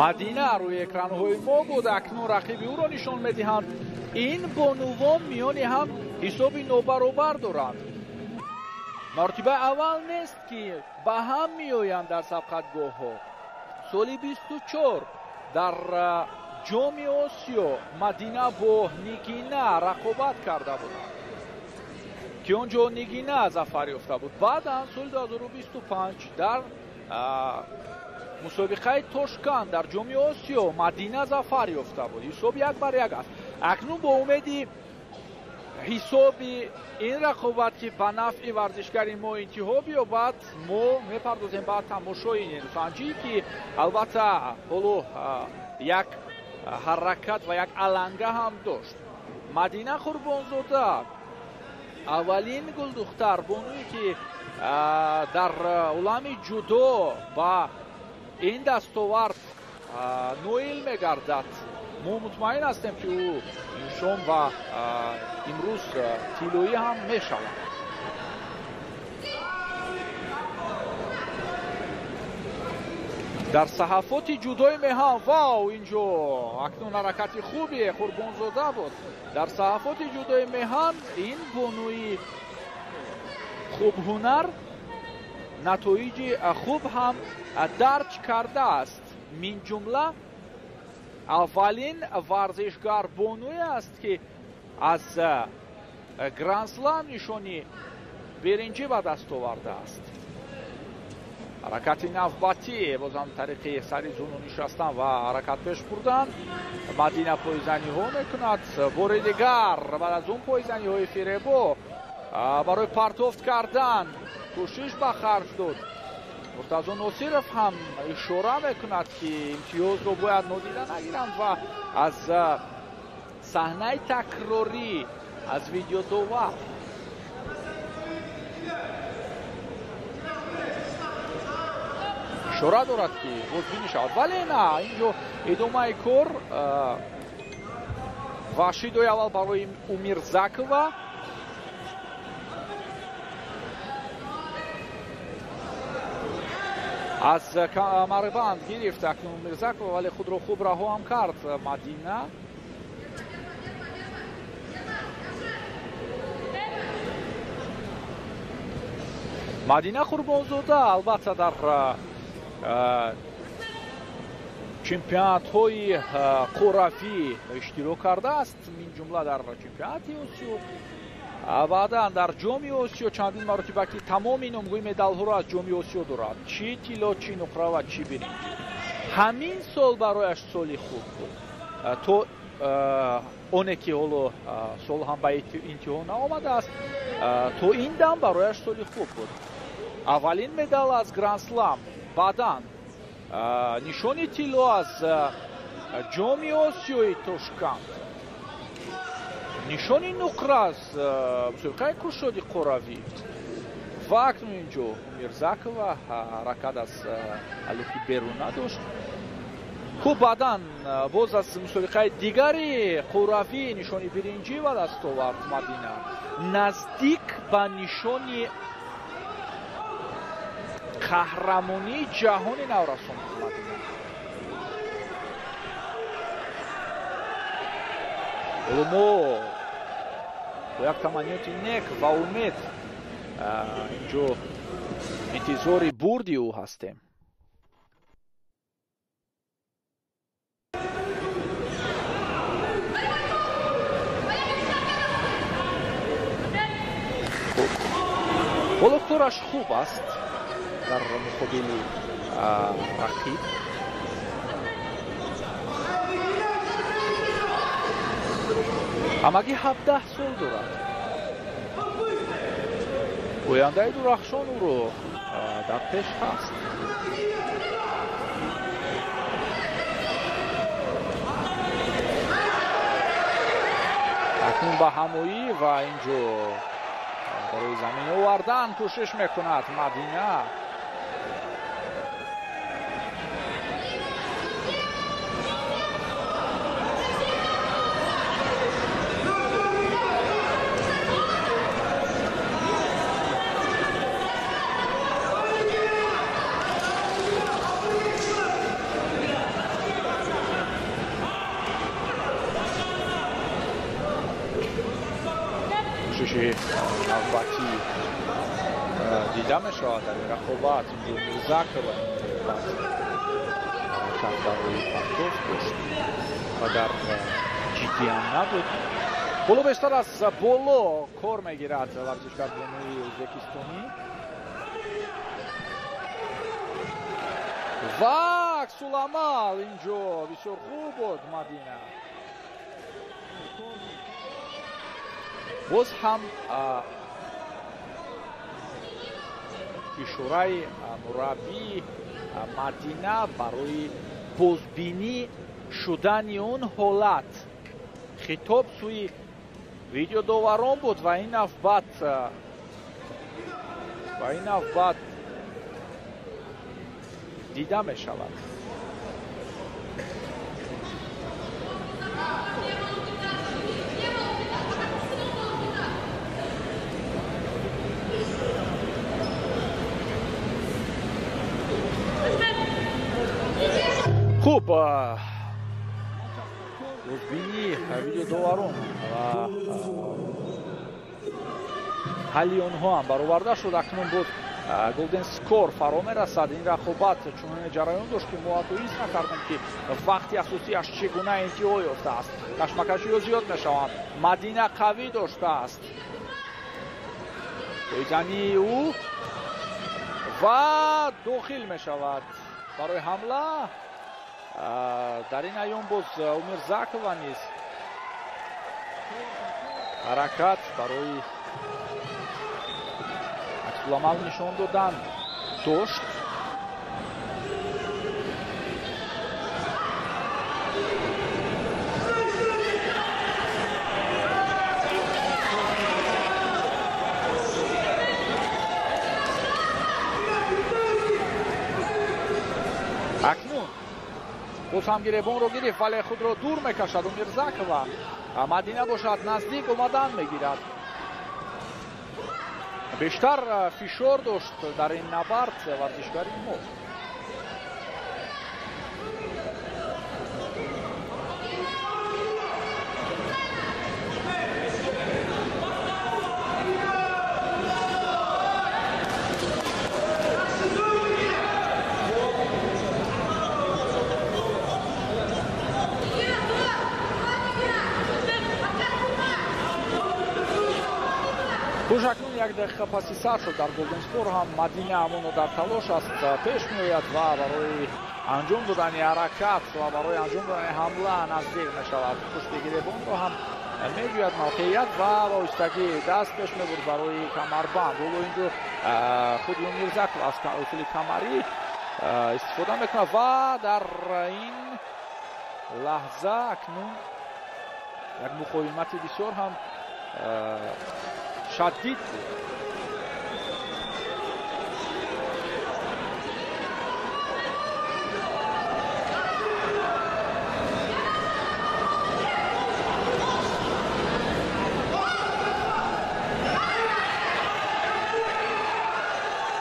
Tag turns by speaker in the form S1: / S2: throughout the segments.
S1: Мадина рӯи экранҳои мо буд, акнун рақиби ӯро нишон медиҳанд. Ин бонувон миёни ҳам ҳисоби нобаробар доранд. Маротиба аввал нест, ки ба ҳам меоянд дар сабқатгоҳҳо. Соли 24 дар Ҷоми Осиё Мадина бо Нигина рақобат карда буданд, ки он ҷо Нигина зафар ёфта буд. Баъдан соли 2025 дар мусобиқаи Тошканд дар Ҷоми Осиё Мадина зафар ёфта буд. Ҳисоб 1-1 аст. Акнун бо умеди ҳисоби ин рақобат, ки ба нафъи варзишгари мо интиҳо биёбад, мо мепардозем ба тамошои нерӯсанҷӣ, ки албатта ҳоло як ҳаракат ва як аланга ҳам дошт. Мадина Қурбонзода аввалин гулдухтар бонуе, ки дар олами ҷудо ба ин дастовард ноил мегардад. Мо мутмаин ҳастем, ки ӯ шом ва имрӯз тиллоӣ ҳам мешавад. Дар саҳафоти ҷудои меҳан, вау, инҷо акнун ҳаракати хубе Қурбонзода буд. Дар саҳафоти ҷудои меҳан ин бонуи хубҳунар натоиҷи хуб ҳам дарҷ кардааст. Минҷумла аввалин варзишгар бонуе аст, ки аз Гранд-слам нишони биринҷӣ ба даст овардааст. Ҳаракати навбатӣ бозам тариқи сари зуну нишастан ва ҳаракат пеш бурдан. Мадина пойзаниҳо мекунад. Бори дигар баъд аз он пойзаниҳои фиребо барои партофт кардан кӯшиш ба харҷ дод. Муртазо Носиров ҳам ишора мекунад, ки имтиёзро бояд нодида нагиранд ва аз саҳнаи такрорӣ, аз видеодовар ишора дорад, ки бозбинӣ шавад. Вале на, инҷо идомаи кор ва шидои аввал барои Умирзакова. Аз камарбанд гирифт акнун Умирзакова, вале худро хуб раҳо ҳам кард Мадина. Мадина Қурбонзода албатта дар чемпионатҳои қуравӣ иштирок кардааст, минҷумла дар чемпионати Осиё, баъдан дар Ҷоми Осиё чандин маротиба, ки тамоми номгӯи медалҳоро аз Ҷоми Осиё дорад, чӣ тилло, чӣ нуқра ва чӣ биринҷӣ. Ҳамин сол барояш соли хуб буд, то оне ки ҳоло сол ҳам ба интиҳо наомадааст, то ин дам барояш соли хуб буд. Аввалин медал аз Гранд-слам, баъдан нишони тилло аз Ҷоми Осиёи Тошканд, нишони нуқра аз мусобиқаи кушоди қуравӣ. Ва акнун инҷо Мирзакова ҳаракат аз алуки беруна дошт. Хуб, баъдан боз аз мусобиқаи дигари қуравӣ нишони биринҷӣ ба даст овард Мадина, наздик ба нишони қаҳрамонии ҷаҳони наврасон Мадина. Ҳоло мо бо як таманниёти нек ва умед инҷо интизори бурди ӯ ҳастем. Ҳоло кораш хуб аст дар муқобили рақиб. Ҳамагӣ 17 сол дорад. Ояндаи дурахшон ӯро дар пеш ҳаст. Акнун ба ҳамоӣ ва инҷо барои замин овардан кӯшиш мекунад Мадина. Кӯшиши навбатӣ дида мешавад дар ин рақобат. Инҷо Мирзакова ҳаракат барои партофт дошт ва дар ҷиддиам набуд. Боло бештар аз боло кор мегирад варзишгар бонуи ӯзбекистонӣ ва аксуламал инҷо бисёр хуб буд Мадина. Боз ҳам ишораи мураббии Мадина барои бозбинӣ шудани он ҳолат хитоб сӯи видеодоварон буд ва ин навбат дида мешавад. Хуб, бозбинии видеодоварон ва ҳалли онҳо ҳам бароварда шуд. Акнун боз голден скор фаро мерасад. Ин рақобат чунон ҷараён дошт, ки мо ҳатто ҳис накардем, ки вақти асосиаш чӣ гуна интиҳо ёфтааст. Кашмакашиҳо зиёд мешаванд. Мадина қавӣ доштааст пойзании ӯ ва дохил мешавад барои ҳамла. Дар ин айём боз Умирзакова низ ҳаракат барои аксуламал нишон додан дошт. Акнун боз ҳам гиребонро гирифт, вале худро дур мекашад Умирзакова. Мадина бошад наздик омадан мегирад. Бештар фишор дошт дар ин набард варзишгари мо. Хуш, акнун як дақиқа паси сар шуд дар голден скор ҳам Мадина ҳамоно дар талош аст, пеш меояд ва барои анҷом додани ҳаракат ва барои анҷом додани ҳамла наздик мешавад. Пушти гиребонро ҳам меҷӯяд мавқеият ва ба оҳистагӣ даст пеш мебурд барои камарбанд. Ҳоло инҷо худи Умирзаков аз усули камарӣ истифода мекунад ва дар ин лаҳза акнун як муқовимати бисёр ҳам шадид буд.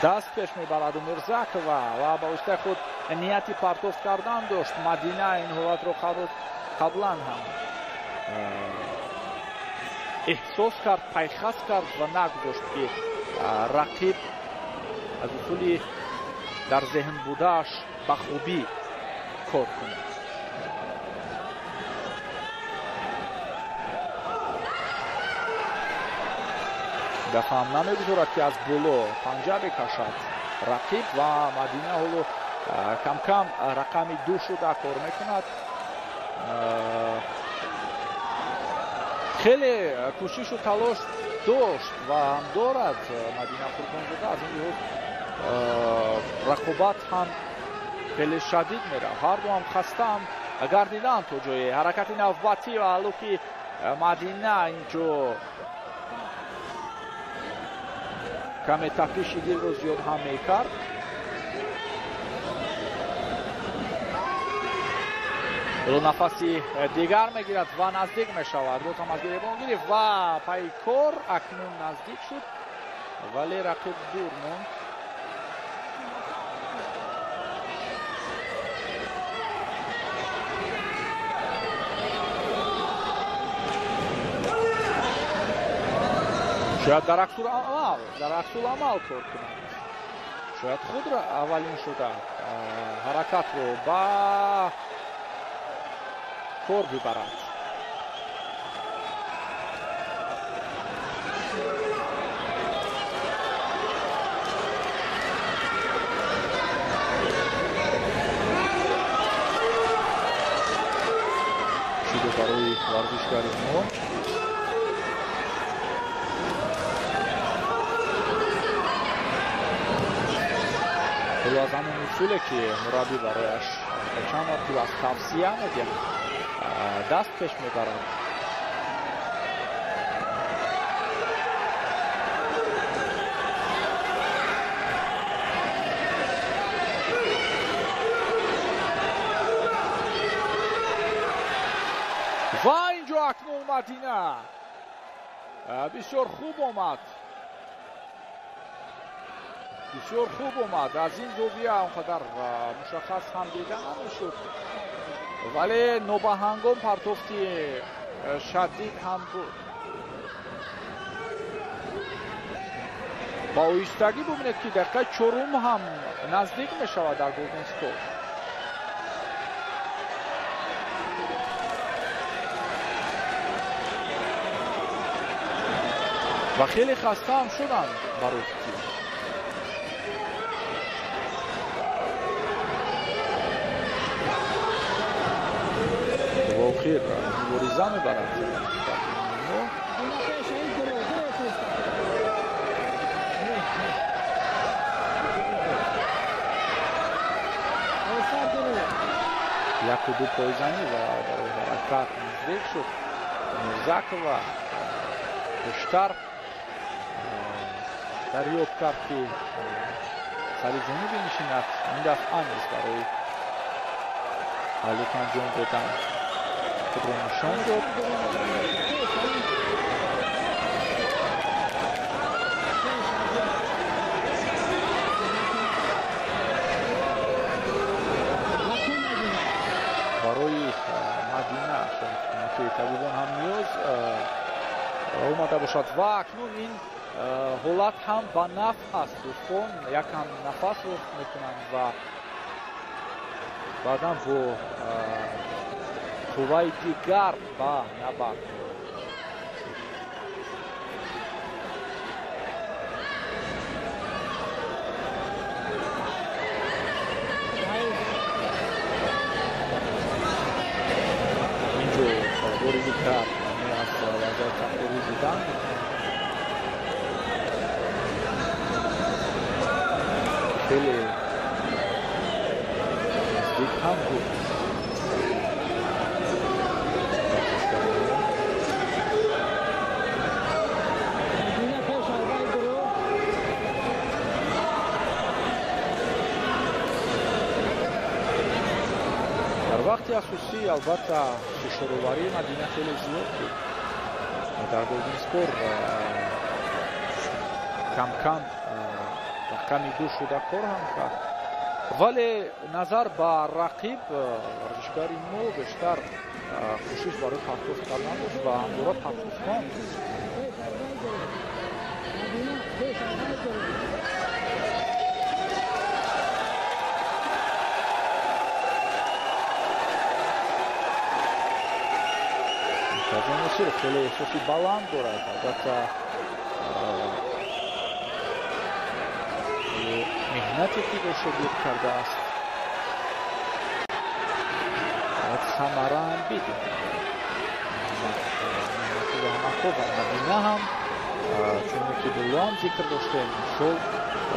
S1: Даст пеш мебарад Умирзакова ва ба воситаи худ нияти партофт кардан дошт. Мадина ин ҳолатро қаблан ҳам эҳсос кард, пайхас кард ва нагузошт, ки рақиб аз усули дар зеҳн будааш ба хубӣ кор кунад. Дафъа ҳам намегузорад, ки аз боло панҷа бикашад рақиб ва Мадина ҳоло камкам рақами ду шуда кор мекунад. Хеле кӯшишу талош дошт ва ҳам дорад Мадина Қурбонзода. Аз ин лиҳоз рақобат ҳам хеле шадид мерафт. Ҳарду ҳам хастаам гардиданд то ҷое. Ҳаракати навбатӣ ва аллуки Мадина инҷо каме тапиши дилро зиёд ҳам мекард. Нафаси дигар мегирад ва наздик мешавад. Боз ҳам аз гиребон гирифт ва пайкор акнун наздик шуд, вале рақиб дур монд. Шояд дар аксул-амал кор кунад. Шояд худро аввалин шуда ҳаракатро ба кор бибарад. Шуду барои варзишгари мо. Аз ҳамон усуле ки мураббӣ барояш чанд мартиба аз тавсия медиҳад, даст пеш мебарад. Ва инҷо акнун Мадина бисёр хуб омад. Бисёр хуб омад. Аз ин зовия он қадар мушаххас ҳам дида намешуд, вале нобаҳангом партофти шадид ҳам буд. Ба оҳистагӣ бубинед, ки дақиқаи чорум ҳам наздик мешавад дар Голден Скор. Ва хеле хаста ҳам шуданд барои тим. Охир мубориза мебарад. Яку ду пойзанӣ ва барои ҳаракат наздик шуд. Мирзакова пештар дарёб кард, ки сари зонӣ бинишинад. Ин дафъа низ барои ҳаллик анҷом додан худро нишон дод. Барои Мадина кӯмаки табибон ҳам ниёз омада бошад ва акнун ин ҳолат ҳам ба нафъ аст, дӯстон. Якам нафас рост мекунанд ва баъдан бо қувваи дигар ба набард. Инҷо бори дигар аз лаҳзаи такрорӣ дидан хеле наздик ҳам буд. Дар вақти асосӣ албатта фишороварии Мадина хеле зиёд буд. Дар Голден Скор кам-кам рақами ду шуда кор ҳам кард, вале назар ба рақиб варзишгари мо бештар кӯшиш барои партофт кардан дошт ва ҳамвора партофтҳо. Насиров хеле эҳсоси баланд дорад, албатта меҳнате ки бо шогирд кардааст бояд самара ҳам бидиҳад. Меҳнати Раҳматов ва Мадина ҳам чуне ки боло ҳам зикр доштем, имсол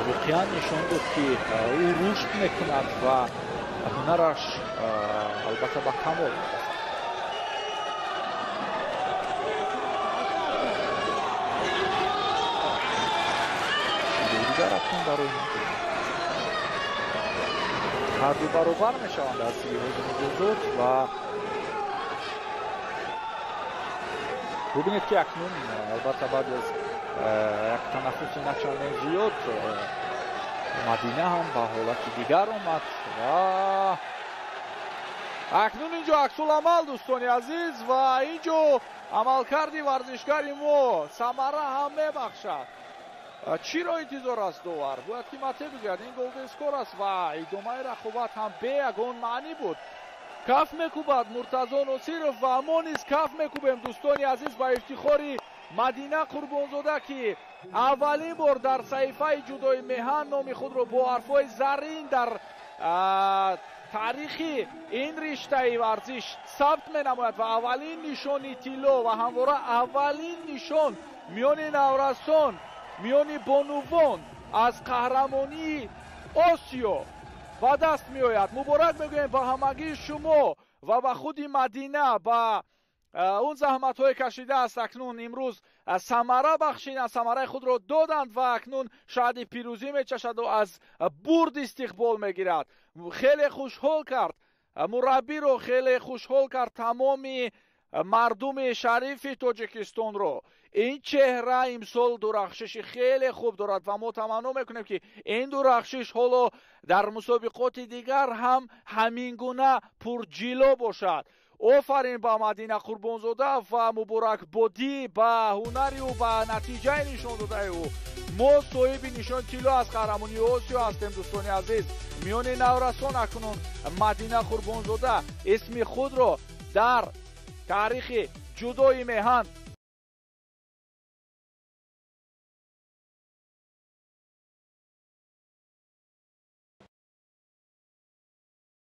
S1: воқеан нишон дод, ки ӯ рушд мекунад ва ҳунараш албатта ба камол мерасад. Дигар акнун барои ҳарду баробар мешаванд аз лиҳози муҷозот ва бубинед, ки акнун албатта баъд аз як танаффуси начандон зиёд Мадина ҳам ба ҳолати дигар омад ва Акнун инҷо аксуламал, дӯстони азиз, ва инҷо амалкарди варзишгари мо самара ҳам мебахшад. Чиро интизор аст довар? Бояд ки мате бигӯяд, ин golden score аст ва идомаи рақобат ҳам бе ягон маънӣ буд. Каф мекӯбад Муртазо Носиров ва мо низ каф мекӯбем, дӯстони азиз, ба ифтихори Мадина Қурбонзода, ки аввалин бор дар саҳифаи ҷудои меҳан номи худро бо ҳарфҳои заррин дар таърихи ин риштаи варзиш сабт менамояд ва аввалин нишони тилло ва ҳамвора аввалин нишон миёни наврасон, миёни бонувон аз қаҳрамонии Осиё ба даст меояд. Муборак мегӯем ба ҳамагии шумо ва ба худи Мадина, ба он заҳматҳое кашидааст. Акнун имрӯз самара бахшиданд, самараи худро доданд ва акнун шаҳди пирӯзӣ мечашаду аз бурд истиқбол мегирад. Хеле хушҳол кард мураббиро, хеле хушҳол кард тамоми мардуми шарифи Тоҷикистонро. Ин чеҳра имсол дурахшиши хеле хуб дорад ва мо таманно мекунем, ки ин дурахшиш ҳоло дар мусобиқоти дигар ҳам ҳамин гуна пурҷило бошад. Офарин ба Мадина Қурбонзода ва муборакбодӣ ба ҳунари ӯ, ба натиҷаи нишон додаи ӯ. Мо соҳиби нишони тилло аз қаҳрамонии Осиё ҳастем, дӯстони азиз. Миёни наврасон акнун Мадина Қурбонзода исми худро дар таърихи ҷудои меҳан